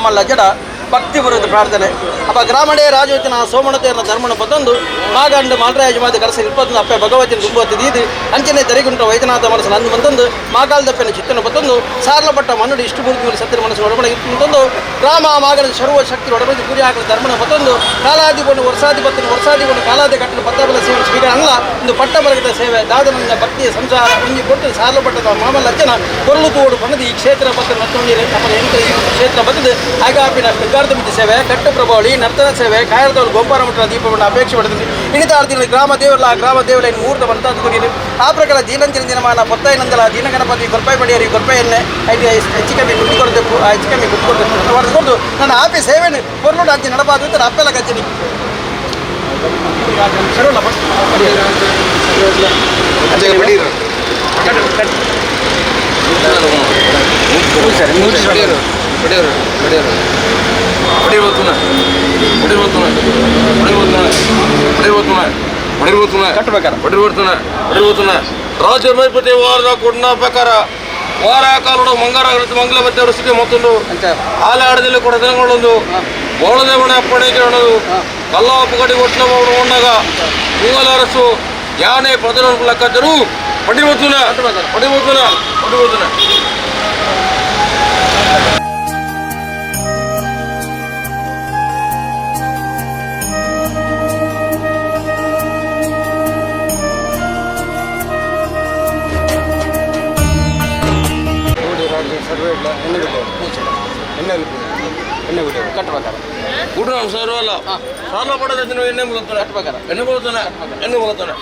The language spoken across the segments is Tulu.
ಮಾಮಲ್ಲ ಜಡ ಭಕ್ತಿ ಬರೋದು ಪ್ರಾರ್ಥನೆ. ಅಪ್ಪ ಗ್ರಾಮಡೇ ರಾಜವತಿನ ಸೋಮಣತೆಯನ್ನ ಧರ್ಮನ ಪತ್ತೊಂದು ಮಾಗಂಡು ಮಾಲ್ರಾಜ ಮಾದ ಕಲಸ ಇಪ್ಪತ್ತೊಂದು ಅಪ್ಪೆ ಭಗವತಿನ ತುಂಬುವತ್ತಿ ದೀದಿ ಅಂಚನೆ ತರಿಗುಂಟ ವೈದ್ಯನಾಥ ಮನಸ್ಸು ನಂದು ಬಂತಂದು ಮಾಗಾಲ್ದಪ್ಪನ ಚಿತ್ತನ ಪತ್ತೊಂದು ಸಾರ್ಲಪಟ್ಟ ಮನ್ನುಡಿ ಇಷ್ಟು ಮೂರ್ತಿ ಮೇಲೆ ಸತ್ತಿನ ಮನಸ್ಸು ಒಡಬಡ ಇತ್ತಂದು ರಾಮ ಮಾಗನ ಸರ್ವ ಶಕ್ತಿ ಒಡಬಡಿ ಗುರಿ ಹಾಕಲು ಧರ್ಮನ ಪತ್ತೊಂದು ಕಾಲಾದಿಗೊಂಡು ವರ್ಷಾಧಿಪತ್ತಿನ ವರ್ಷಾದಿಗೊಂಡು ಕಾಲಾದಿ ಕಟ್ಟಲು ಪತ್ತಬಲ ಸೇವೆ ಸ್ವೀಕಾರ ಅಲ್ಲ ಒಂದು ಪಟ್ಟ ಬರಗದ ಸೇವೆ ದಾದನಂದ ಭಕ್ತಿಯ ಸಂಸಾರ ಒಂಜಿ ಕೊಟ್ಟು ಸಾರ್ಲಪಟ್ಟದ ಮಾಮಲ್ಲ ಅಜ್ಜನ ಕೊರಳು ತೋಡು ಪಣದು ಈ ಕ್ಷೇತ್ರ ಪತ್ರ ನತ್ತೊಂದಿರೆ ನಮ್ಮ ಎಂಟು ಈ ಕ್ಷೇತ್ರ ಬರ್ತದೆ. ಹಾಗಾಗಿ ಮಿದ್ದ ಸೇವೆ ಕಟ್ಟು ಪ್ರಭಾವಳಿ ನರ್ತನ ಸೇವೆ ಕಾಯರದವರು ಗೋಪಾರ ಮಠದ ದೀಪವನ್ನು ಅಪೇಕ್ಷೆ ಪಡೆದು ಇಣಿತಾರ್ತಿನ ಗ್ರಾಮ ದೇವರ ಗ್ರಾಮ ದೇವರ ಮುಹೂರ್ತ ಬಂತಾದ್ದು. ಆ ಪ್ರಕಾರ ದೀನಂಚಿನ ದಿನಮಾನ ಪೊತ್ತೈನಂದಲ ದೀನಗಣಪತಿ ಕೊರ್ಪೈ ಪಡಿಯರಿ ಕೊರ್ಪೆಯನ್ನೇ ಐದು ಹೆಚ್ಚು ಕಮ್ಮಿ ಗುಡ್ಡು ಕೊರತೆ ಹೆಚ್ಚು ಕಮ್ಮಿ ಗುಡ್ಡು ಕೊರತೆ ಕೊಟ್ಟು ನನ್ನ ಆಪಿ ಸೇವೆಯನ್ನು ಕೊರ್ಲುಡು ಅಂಚೆ ನಡಪಾದು ಅಂತ ಅಪ್ಪೆಲ್ಲ ಕಚ್ಚನಿ ಸರೋಲ್ಲ. ರಾಜಮೈಪತಿ ವಾರದ ಕೊಡ್ನ ಪ್ರಕಾರ ವಾರ ಕಾಲುಡು ಮಂಗರ ಮಂಗಲಪತಿ ಅವರ ಮತ್ತೊಂದು ಆಲೆ ಆಡದಲ್ಲಿ ಕೂಡ ದಿನಗಳೊಂದು ಬೋಳದೇವಣ ಅಪ್ಪಣೆ ಕೇಳೋದು ಕಲ್ಲಾಪು ಕಡಿ ಒಟ್ಟಿನ ಉಣ್ಣಾಗ ಮೂವಲರಸು ಯಾನೆ ಪ್ರಜನ ಲೆಕ್ಕಾಚಾರು ಪಡಿಬೋತುನ ಪಡಿಬೋತುನ ಪಡಿಬೋತುನ. ಗುಡ್ಡ ಸರ್ವಲ್ಲ ಸಾಲ ಪಡೆದ ಎಣ್ಣೆ ಬರುತ್ತಾನೆ ಎಣ್ಣೆ ಬರುತ್ತಾನೆ ಎಣ್ಣೆ ಬರುತ್ತಾನೆ.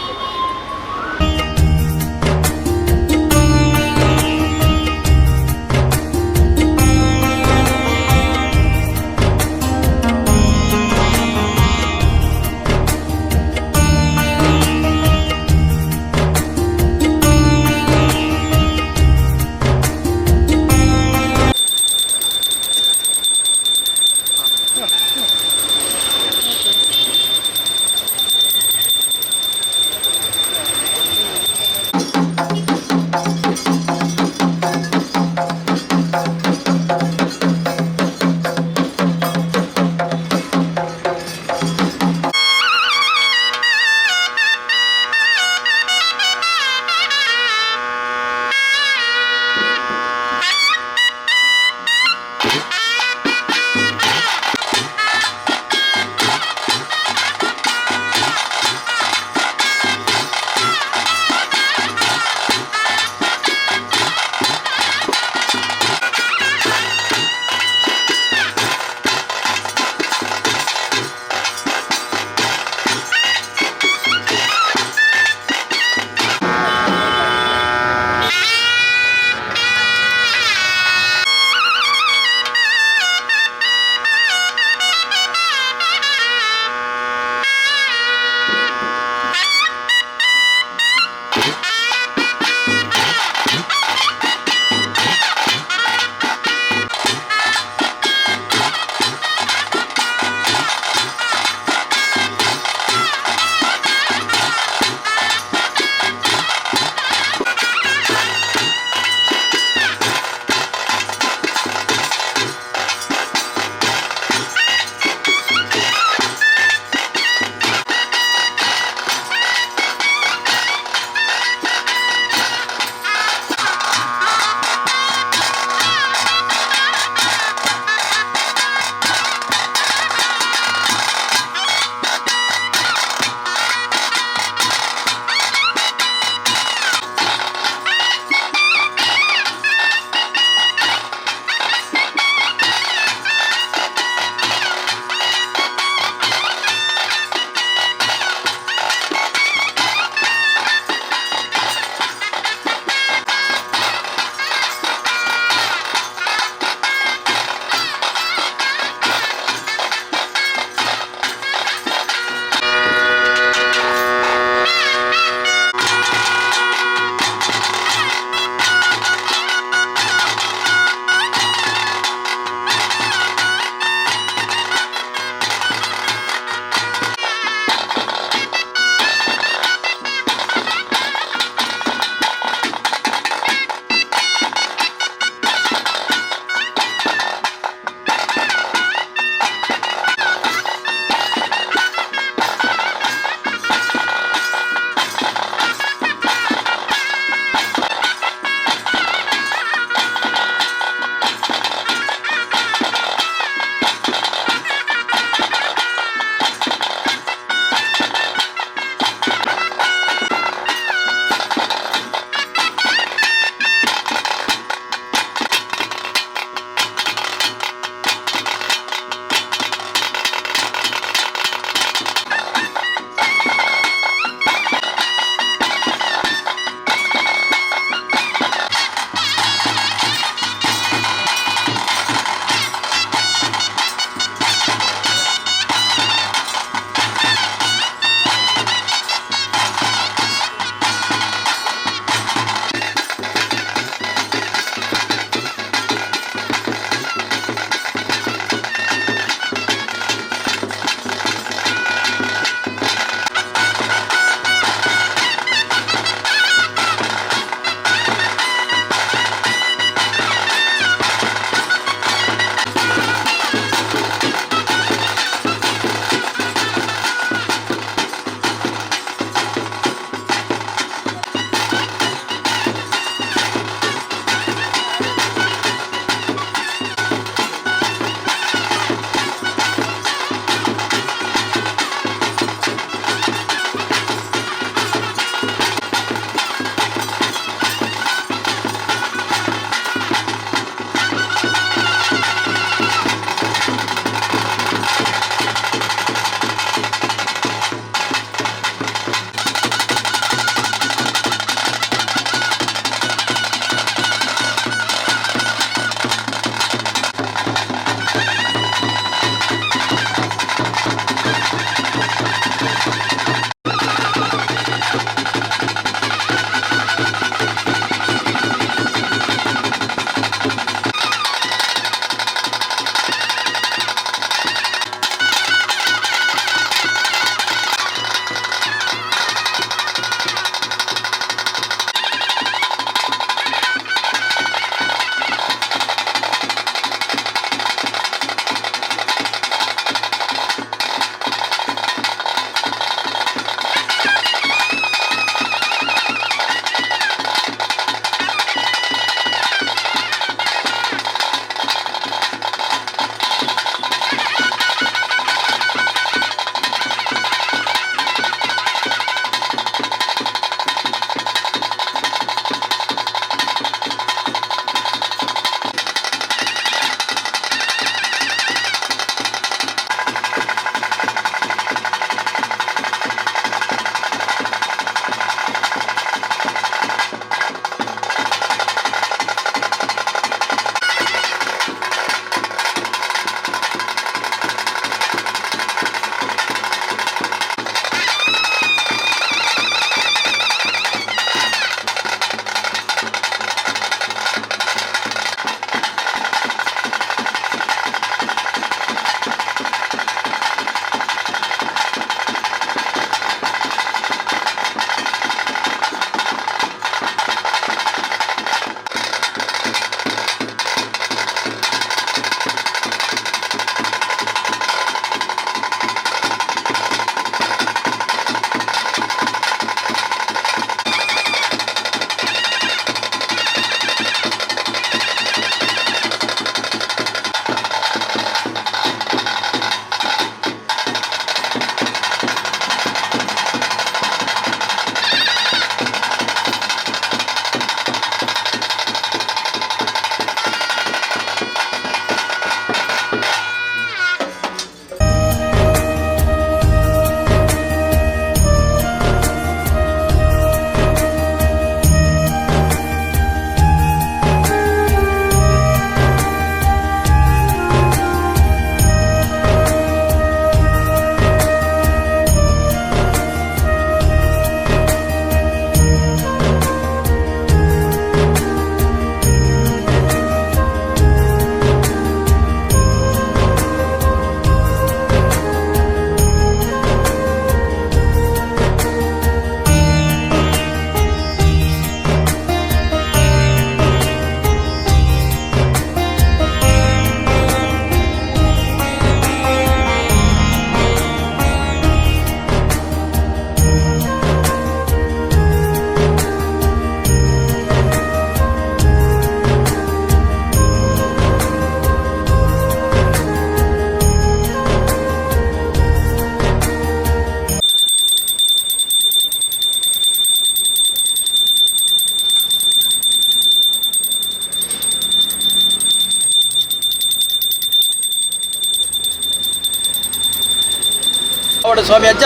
ಕಾಪಾಡು ಸ್ವಾಮಿ ಅಜ್ಜ.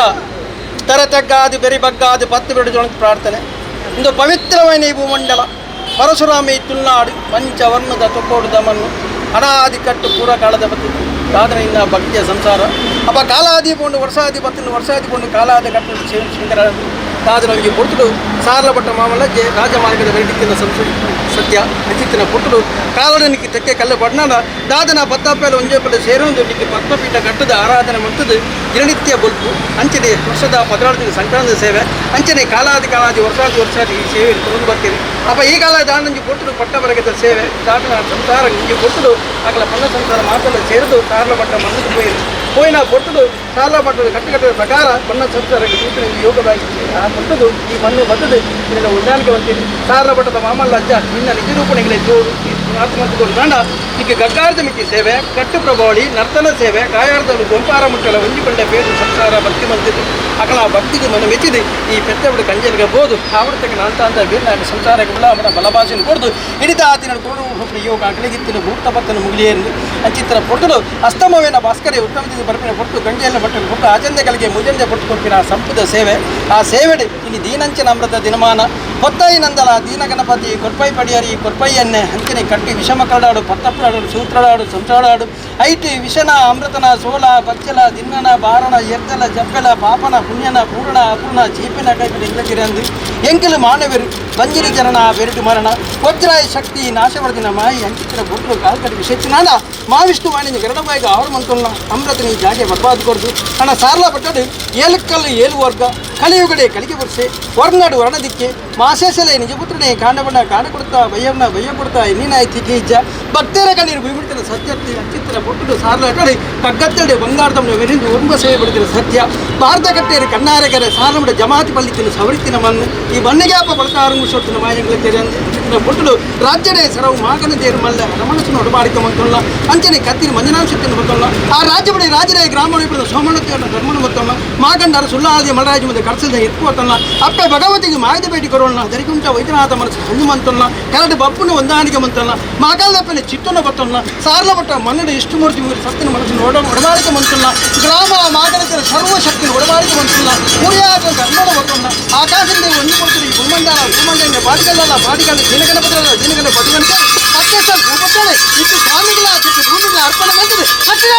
ತರ ತಗ್ಗಾದು ಬೆರಿ ಬಗ್ಗಾದು ಪತ್ತು ಬಿಡು ಜೊಣದ ಪ್ರಾರ್ಥನೆ. ಇಂದು ಪವಿತ್ರವೈನ ಈ ಭೂಮಂಡಲ ಪರಶುರಾಮಿ ತುಳ್ನಾಡು ಪಂಚವರ್ಣದ ತೊಕ್ಕೋಡು ದಮನ್ನು ಅನಾದಿ ಕಟ್ಟು ಪೂರ ಕಾಲದ ಬತ್ತಿತ್ತು ಸಾಧನೆಯಿಂದ ಭಕ್ತಿಯ ಸಂಸಾರ. ಅಪ್ಪ ಕಾಲಾದಿ ಪೋಂಡು ವರ್ಷಾದಿ ಬತ್ತಿನ ವರ್ಷಾದಿ ಪೋಂಡು ಕಾಲಾದ ಕಟ್ಟು ಶಂಕರ ಸಾಧನ ಪೊರ್ತುಡು ಸಾರಲ ಭಟ್ಟ ಮಾಮಲ್ಲಜ್ಜೆ ರಾಜಮಾರ್ಗದ ಬೆರಟಿತ್ತಿನ ಸಂಸ್ಕೃತಿ ಸತ್ಯ ಅಚಿತ್ತಿನ ಪೊರ್ತುಡು ಕಾಲಡನಿಗೆ ತೆಕ್ಕೆ ಕಲ್ಲು ಬಡ್ನಾಡ ದಾದನ ಪತ್ತಾಪೇಲ ಒಂಜೇಪಲ್ಲ ಸೇರೊಂದು ನಿಕ್ಕೆ ಪತ್ಮಪೀಠ ಕಟ್ಟದ ಆರಾಧನೆ ಮಂತದ್ದು ದಿನನಿತ್ಯ ಬೊಲ್ಪು ಅಂಚನೆ ವರ್ಷದ 14 ದಿನ ಸಂಕ್ರಾಂತಿ ಸೇವೆ ಅಂಚನೆ ಕಾಲಾದಿ ಕಾಲಾದಿ ವರ್ಷಾದಿ ವರ್ಷಾದಿ ಈ ಸೇವೆ ತುರಂದು ಬರ್ತೀರಿ. ಅಪ್ಪ ಈ ಕಾಲ ದಾನಂಜಿ ಪೊರ್ತುಡು ಪಟ್ಟ ಬರಗದ ಸೇವೆ ದಾದನ ಸಂಸಾರ ಇಂಜಿ ಪೊರ್ತುಡು ಅಕಲ ಪನ್ನ ಸಂಸಾರ ಮಾತಲ್ಲ ಸೇರಿದು ಸಾರಲ ಭಟ್ಟ ಮಣ್ಣು ಪೋಯಿರು ಪೋಯಿನ ಪೊರ್ತುಡು ಸಾರಲ ಭಟ್ಟದ ಕಟ್ಟುಕಟ್ಟದ ಪ್ರಕಾರ ಪನ್ನ ಸಂಸಾರಕ್ಕೆ ತೂತಿನ ಯೋಗ ಬಾಯಿ ಆ ಪೊರ್ತುಡು ಈ ಮಣ್ಣು ಬತ್ತದು ಇದನ್ನ ಹೊಂದಾಣಿಕೆ ಬಂತೀರಿ. ಸಾರಲ ಭಟ್ಟದ ಮಾಮಲ್ಲ ಅಜ್ಜ ನಿನ್ನ ನಿಜ ರೂಪಣಿಗಳೇ ಜೋರು ಆತ್ಮಹತ್ಯೆ ದಾಂಡ ಈಗ ಗಗ್ಗಾರದ ಮಿತಿ ಸೇವೆ ಕಟ್ಟು ಪ್ರಭಾವಳಿ ನರ್ತನ ಸೇವೆ ಕಾಯಾರ್ದವರು ಗೊಂಪಾರ ಮುಟ್ಟಲ ಒಂಜಿಕೊಂಡ ಪೇರು ಸಂಸಾರ ಭಕ್ತಿ ಮಂತಿದ್ದು ಅಕಲ ಭಕ್ತಿಗೆ ಮನ ಮೆಚ್ಚಿದೆ ಈ ಪೆತ್ತವಿಡು ಕಂಜಲ್ಗೆ ಬೋದು ಆವರ್ತಕ್ಕೆ ನಾಂತ ಅಂತ ವೀರ್ನ ಸಂಸಾರಕ್ಕೆ ಉಳ್ಳ ಅವನ ಬಲಭಾಷೆಯನ್ನು ಕೊಡ್ದು ಹಿಡಿದ ಆತಿನ ಕೊಡು ಯೋಗ ಅಗಲಿಗಿತ್ತಿನ ಭೂತ ಪತ್ತನ ಮುಗಿಲಿಯನ್ನು ಅಂಚಿತ್ರ ಪೊರ್ತುಡು ಅಸ್ತಮವೇನ ಭಾಸ್ಕರೇ ಉತ್ತಮದಿಂದ ಬರ್ಪಿನ ಪೊರ್ತು ಗಂಗೆಯನ್ನು ಪಟ್ಟು ಕೊಟ್ಟು ಆಚಂದೆಗಳಿಗೆ ಮುಜಂದೆ ಪೊಟ್ಟು ಕೊಪ್ಪಿನ ಸಂಪದ ಸೇವೆ ಆ ಸೇವೆಡೆ ಇನಿ ದೀನಂಚಿನ ಅಮೃತ ದಿನಮಾನ ಹೊತ್ತಾಯಿ ನಂದಲ ದೀನ ಗಣಪತಿ ಕೊರ್ಪೈ ಪಡಿಯರಿ ಕೊರ್ಪೈಯನ್ನೆ ಅಂಚನೆ ಕಟ್ಟಿ ವಿಷಮ ಕರಡಾಡು ಪತ್ತಪ್ಪಳಾಡು ಸೂತ್ರಳಾಡು ಸಂಸಾಡಾಡು ಐಟಿ ವಿಷನ ಅಮೃತನ ಸೋಲ ಬಚ್ಚಲ ದಿನ್ನನ ಬಾರಣ ಎದ್ದಲ ಜಪ್ಪೆಲ ಪಾಪನ ಪುಣ್ಯನ ಪೂರ್ಣ ಅಪೂರ್ಣ ಚೀಪಿನ ಕೈಪಿನ ಇಂದ್ರಗಿರಂದು ಎಂಕಲು ಮಾನವರು ಬಂಜಿರಿ ಜನನ ಬೆರಟು ಮರಣ ವಜ್ರಾಯ ಶಕ್ತಿ ನಾಶವರ್ದಿನ ಮಾಯಿ ಅಂಚಿತ್ತಿನ ಬುಡ್ರು ಕಾಲ್ಕಡಿ ವಿಷಚಿನಾನ ಮಹಾವಿಷ್ಣು ವಾಣಿನ ಗರಡಬಾಯಿಗೆ ಆರು ಮಂತುಲ್ನ ಅಮೃತನಿ ಜಾಗೆ ಬರ್ಬಾದು ಕೊಡ್ದು ಅಣ್ಣ ಸಾರ್ಲ ಪಟ್ಟಡು ಏಲಕ್ಕಲ್ಲು ಏಳು ವರ್ಗ ಕಲಿಯುಗಡೆ ಕಲಿಗೆ ವರ್ಷೆ ವರ್ಣಾಡು ವರ್ಣದಿಕ್ಕೆ ಮಾಸೇಸಲೆ ನಿಜಪುತ್ರನೇ ಕಾಂಡಬಣ್ಣ ಕಾಣ ಕೊಡ್ತಾ ಬಯ್ಯವ್ನ ಬಯ್ಯ ಕೊಡ್ತಾ ಎನ್ನಿನಾಯ್ತಿ ಇಜ್ಜ ಭಕ್ತರ ಕಣ್ಣೀರು ಬಿಡ್ತಿನ ಸತ್ಯರ್ತಿ ಅಂಚಿತ್ತಿನ ಪೊಟ್ಟುಡು ಸಾರ್ಲ ಅಟಡಿ ಕಗ್ಗತ್ತಡೆ ಬಂಗಾರದಮ್ಮನ ವೆರಿಂದು ಒರ್ಮ ಸೇವೆ ಬಿಡ್ತಿನ ಸತ್ಯ ಭಾರತ ಕಟ್ಟೇರು ಕಣ್ಣಾರೆಗೆರೆ ಸಾರಮಡ ಜಮಾತಿ ಪಲ್ಲಿತ್ತಿನ ಸವರಿತ್ತಿನ ಮಣ್ಣು ಈ ಮಣ್ಣಿಗೆ ಬಳ್ತಾರು ಸೊತ್ತಿನ ಮಾಯಂಗಳ ತೆರೆಂದು ಅಂಚಿತ್ತಿನ ಪೊಟ್ಟುಡು ರಾಜ್ಯಡೆ ಸರವು ಮಾಗನ ದೇರು ಮಲ್ಲ ರಮಣಸನ ಒಡಮಾಡಿಕ ಮಂತೊಲ್ಲ ಅಂಚನೆ ಕತ್ತಿನ ಮಂಜನಾಂಶತ್ತಿನ ಬತ್ತೊಲ್ಲ ಆ ರಾಜ್ಯಬಡಿ ರಾಜರೇ ಗ್ರಾಮ ಸೋಮಣ್ಣತಿಯನ್ನ ಧರ್ಮನ ಬತ್ತೊಲ್ಲ ಮಾಗಂಡರ ಸುಳ್ಳಾದಿ ಮಲರಾಜ ಮುಂದೆ ಕರ್ಸದ ಎತ್ಕೋತಲ್ಲ ಅಪ್ಪೆ ಭಗವತಿಗೆ ಮಾಯದ ಭೇಟಿ ಕೊರೋಣ ದರಿಕುಂಟ ವೈದ್ಯನಾಥ ಮನಸ್ಸು ಹನುಮಂತಲ್ಲ ಕರಡು ಬಪ್ಪುನ ಹೊಂದಾಣಿಕೆ ಮಂತಲ್ಲ ಮಾಗಾಲಪ್ಪನ ಚಿಟ್ಟನ ಬತ್ತಲ್ಲ ಸಾರ್ಲ ಭಟ್ಟ ಮನ್ನಡ ಇಷ್ಟಮೂರ್ತಿ ಊರಿ ಸತ್ತಿನ ಮನಸ್ಸನ್ನು ಒಡಮಾಡಿಕೆ ಮಂತಲ್ಲ ಗ್ರಾಮ ಮಾಗನತರ ಸರ್ವಶಕ್ತಿನ ಒಡಮಾಡಿಕೆ ಮಂತಲ್ಲ ಮುರಿಯಾದ ಧರ್ಮದ ಬತ್ತಲ್ಲ ಆಕಾಶದಿಂದ ಒಂದು ಕೊಡ್ತೀರಿ ಈ ಭೂಮಂಡಲ ಭೂಮಂಡಲ ಬಾಡಿಗಲ್ಲ ಬಾಡಿಗಲ್ಲ ದೀನಗಣಪತಿರಲ್ಲ ದೀನಗಣ ಬದುವಂತೆ ಅತ್ಯಂತ ಭೂಪತ್ತಳೆ ಇತ್ತು ಸ್ವಾಮಿಗಳ ಚಿಕ್ಕ ಭೂಮಿಗಳ ಅರ್ಪಣೆ ಬಂದಿದೆ ಕಟ್ಟಿದ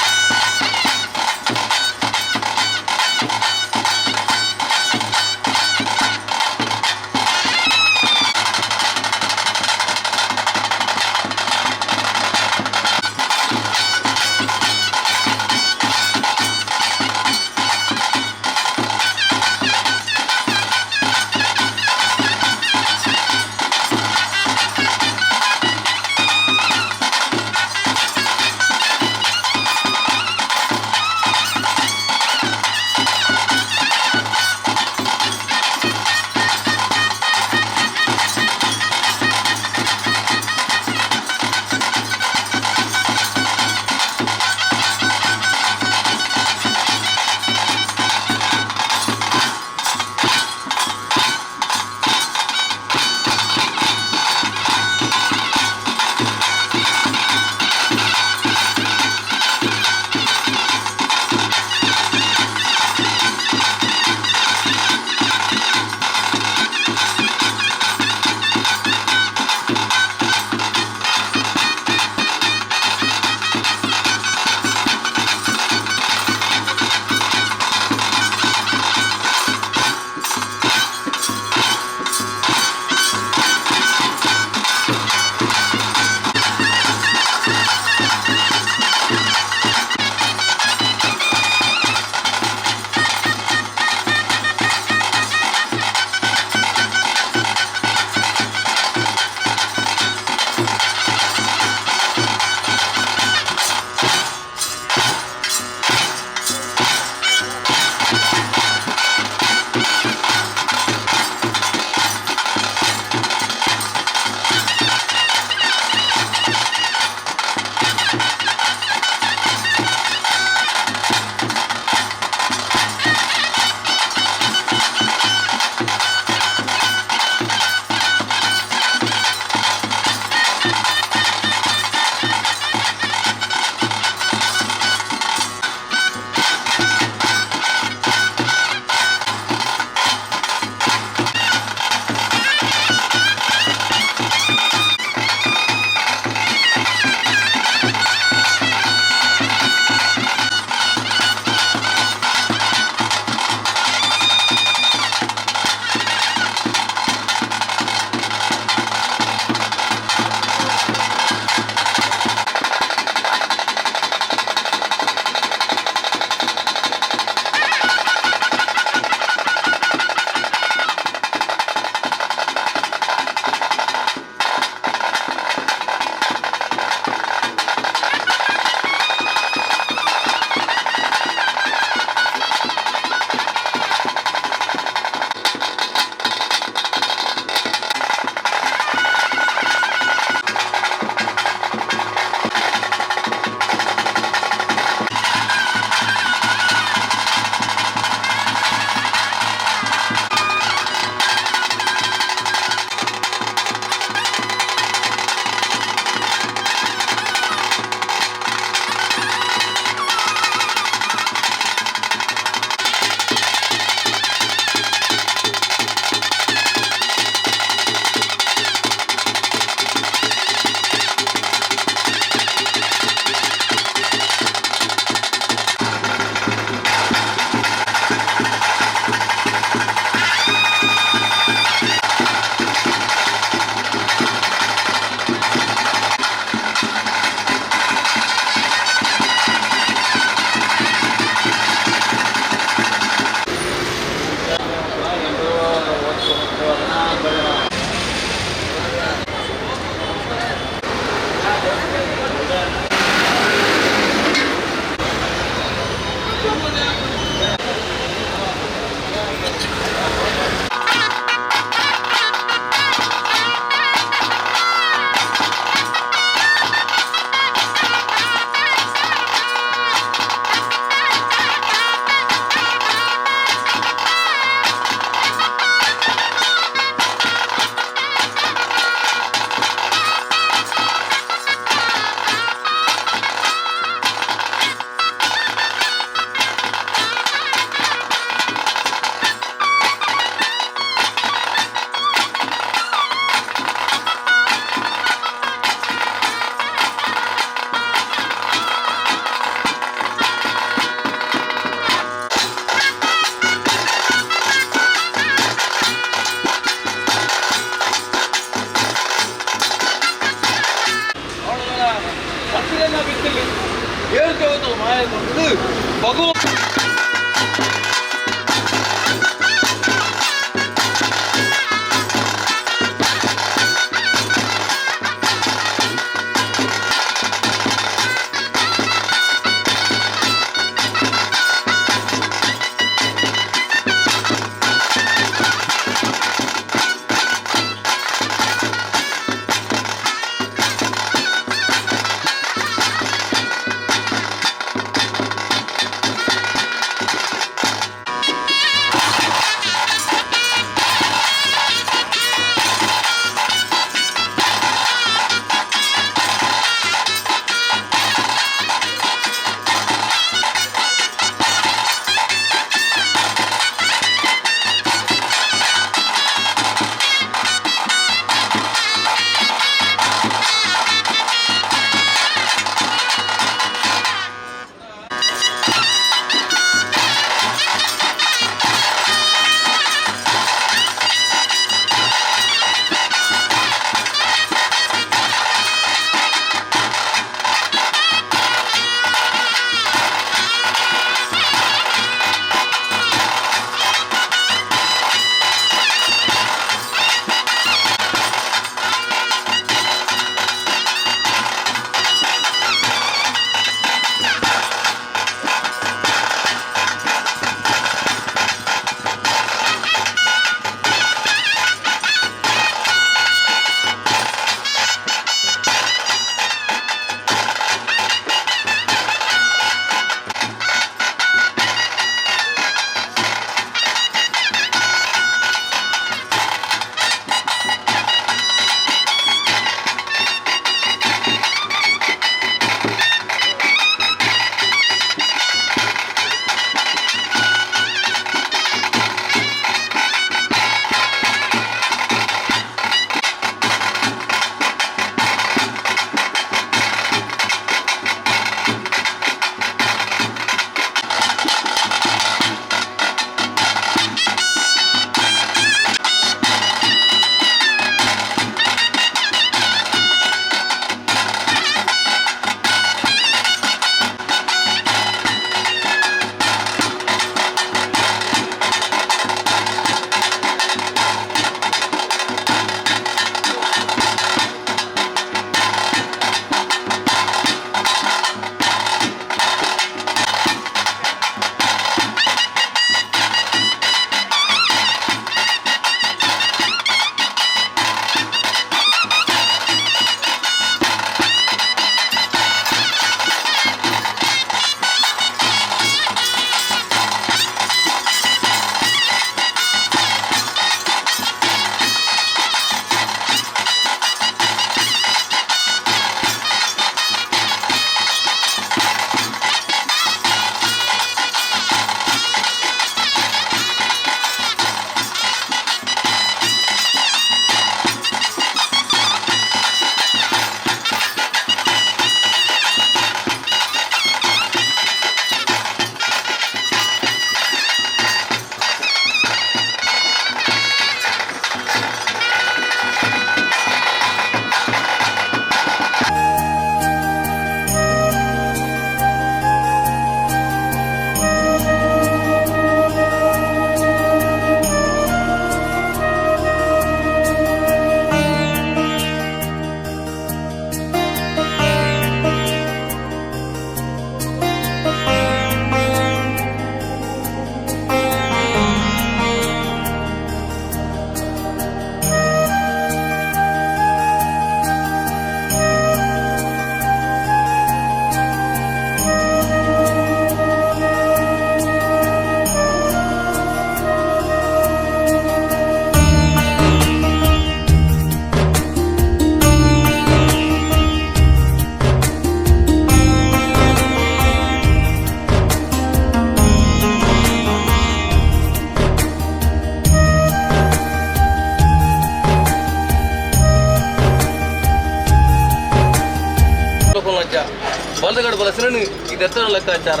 ಬಲಸನನು ಇದೆತ್ತನ ಲೆಕ್ಕಾಚಾರ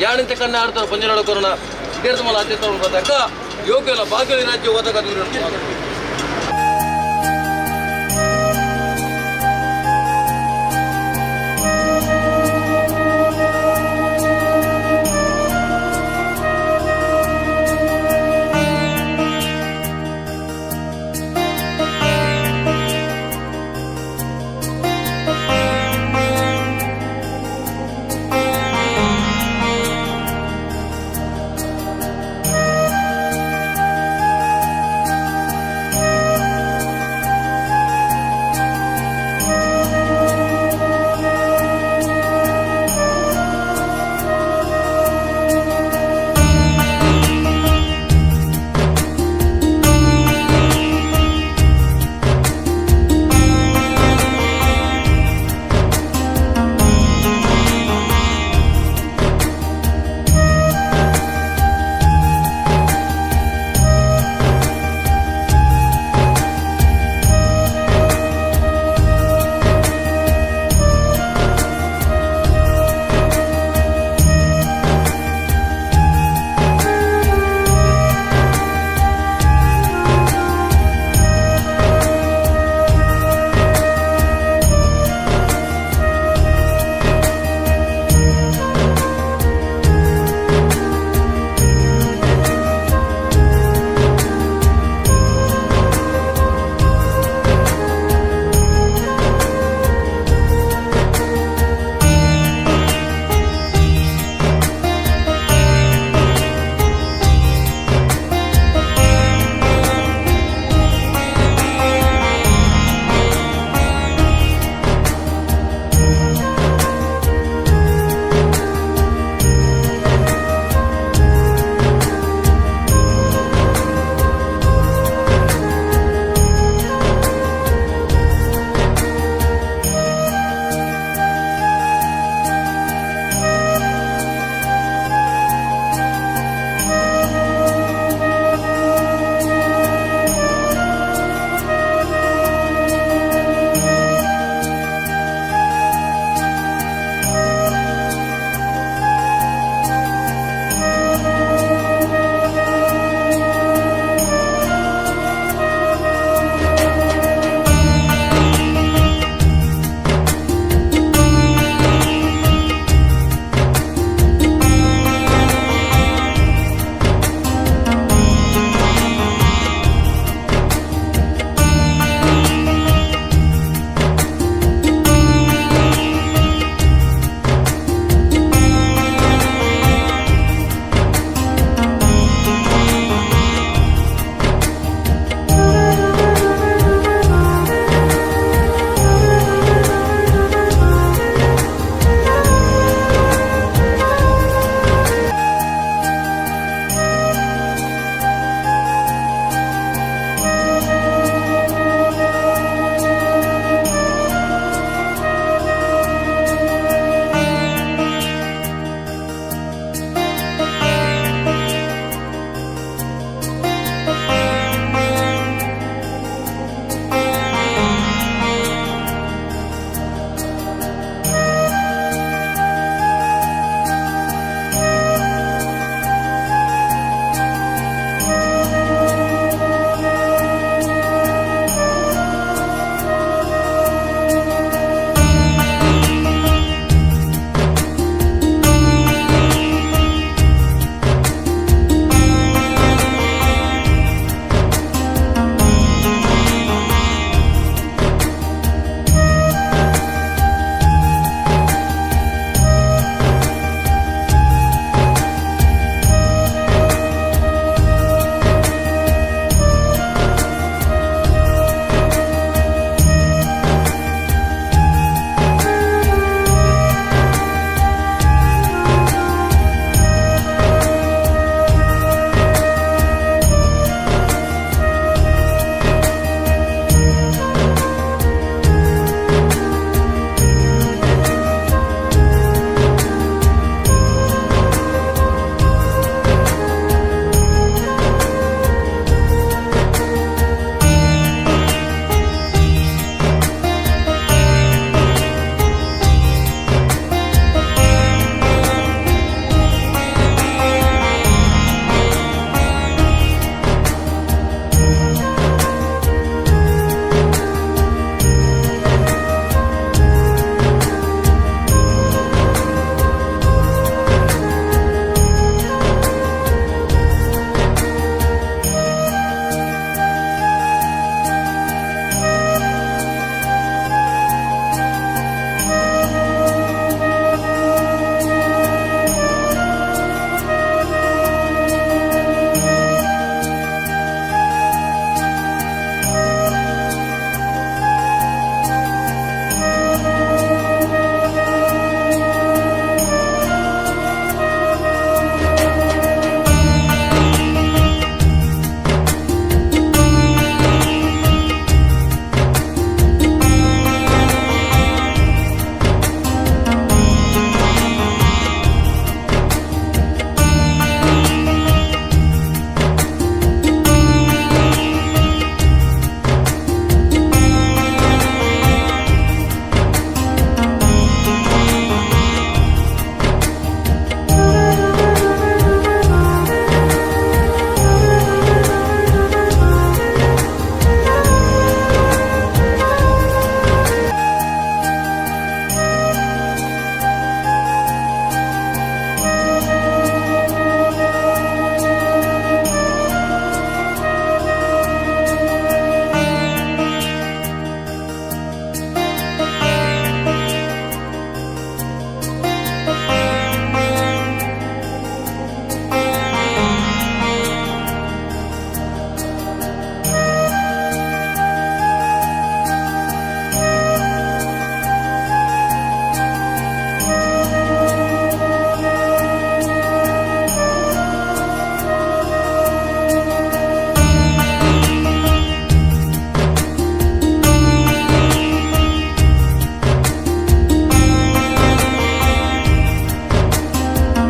ಯಾಣಿಂತ ಕಣ್ಣ ಆಡ್ತಾರೆ ಪಂಜನಾಡ ಕೊರೋಣ ಇದೇರ್ತ ಮಲ್ಲ ಅತ್ಯಂತ ಬದಕ ಯೋಗ್ಯಲ ಭಾಗ್ಯ ರಾಜ್ಯ ಓದಕ.